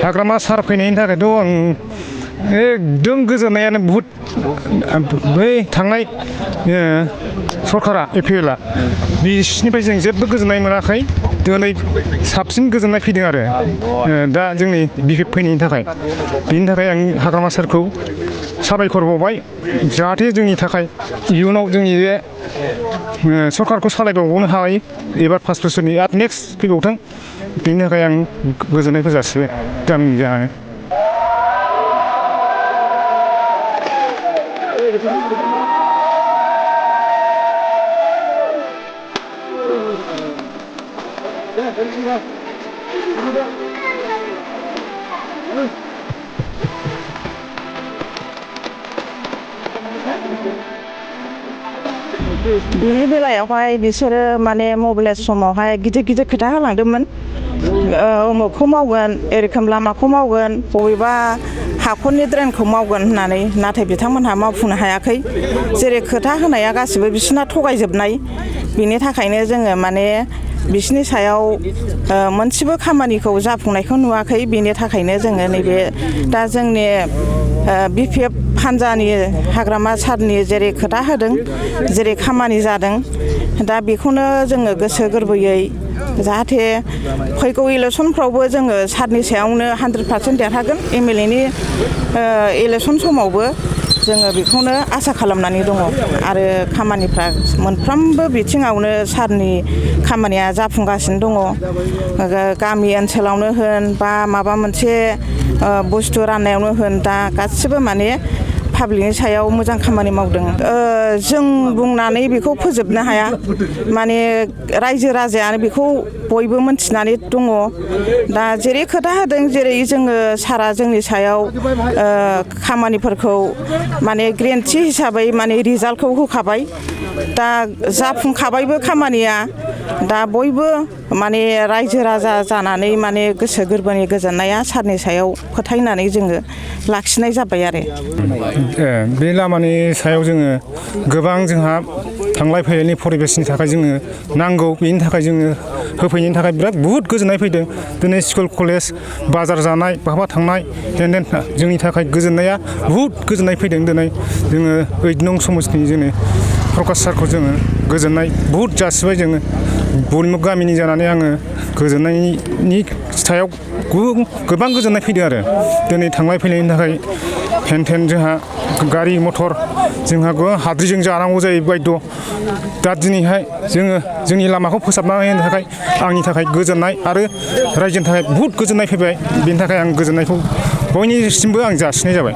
हाग्रामा सार फैनायनि थाखायथ' आं एकदम गोजोननायानो बुहुद बै थांनाय सरकारा एपिएलआ बिसिनिफ्राय जों जेबो गोजोननाय मोनाखै दिनै साबसिन गोजोननाय फैदों आरो दा जोंनि बिफिएफ फैनायनि थाखाय बिनि थाखाय आं हाग्रामा सारखौ साबायखर बावबाय जाहाथे जोंनि थाखाय इयुनाव जोंनि बे सरकारखौ सालायबावनो हायो एबार 5 बोसोरनि आरो नेक्स्ट फैबावथों बिनि थाखाय आं गोजोननायखौ जासिबाय गामिनि जानानै बिनि बेलायावहाय बिसोरो माने मोबिलाइजेसन समावहाय गिदिर खोथा होलांदोंमोन उमुखखौ मावगोन एरखम लामाखौ मावगोन बबेबा हाखरनि ड्रेनखौ मावगोन होननानै नाथाय बिथांमोनहा मावफुंनो हायाखै जेरै खोथा होनाया गासिबो बिसोरना थगायजोबनाय बिनि थाखायनो जोङो माने बिसोरनि सायाव मोनसेबो खामानिखौ जाफुंनायखौ नुवाखै बिनि थाखायनो जोङो नैबे दा जोंनि बिपिएफ हान्जानि हाग्रामा सारनि जेरै खोथा होदों जेरै खामानि जादों दा बेखौनो जोङो गोसो गोरबोयै जाहाथे फैगौ इलेक्सनफ्रावबो जोङो सारनि सायावनो 100% देरहागोन एमएलएनि इलेक्सन समावबो जोङो बेखौनो आसा खालामनानै दङ आरो खामानिफ्रा मोनफ्रोमबो बिथिङावनो सारनि खामानिया जाफुंगासिनो दङ गामि ओनसोलावनो होन बा माबा मोनसे बुस्थु राननायावनो होन दा गासिबो माने पाब्लिकनि सायाव मोजां खामानि मावदों जों बुंनानै बेखौ फोजोबनो हाया माने रायजो राजायानो बेखौ बयबो मोनथिनानै दङ दा जेरै खोथा होदों जेरै जोङो सारा जोंनि सायाव खामानिफोरखौ माने ग्रेन्थि हिसाबै माने रिजाल्टखौ होखाबाय दा जाफुंखाबायबो खामानिया दा बयबो माने रायजो राजा जानानै माने गोसो गोरबोनि गोजोननाया सारनि सायाव फोथायनानै जोङो लाखिनाय जाबाय आरो बे लामानि सायाव जोङो गोबां जोंहा थांलाय फैलायनि परिबेसनि थाखाय जोङो नांगौ बेनि थाखाय जोङो होफैनायनि थाखाय बिराद बुहुद गोजोननाय फैदों दिनै स्कुल कलेज बाजार जानाय बहाबा थांनाय जोंनि थाखाय गोजोननाया बुहुद गोजोननाय फैदों दिनै जोङो 8 नं समस्थिनि जोङो प्रकास सारखौ जोङो गोजोननाय बुहुद जासिबाय जोङो बरिमुग गामिनि जानानै आङो गोजोननायनि सायाव गोबां गोजोननाय फैदों आरो दिनै थांलाय फैलायनि थाखाय हेन जोंहा गारि मथर जोंहा हाद्रिजों जानांगौ जायो बायद' दा दिनैहाय जोङो जोंनि लामाखौ फोसाबना होनो थाखाय आंनि थाखाय गोजोननाय आरो रायजोनि थाखाय बुहुद गोजोननाय फैबाय बेनि थाखाय आं गोजोननायखौ बयनिसिमबो आं जासिनाय जाबाय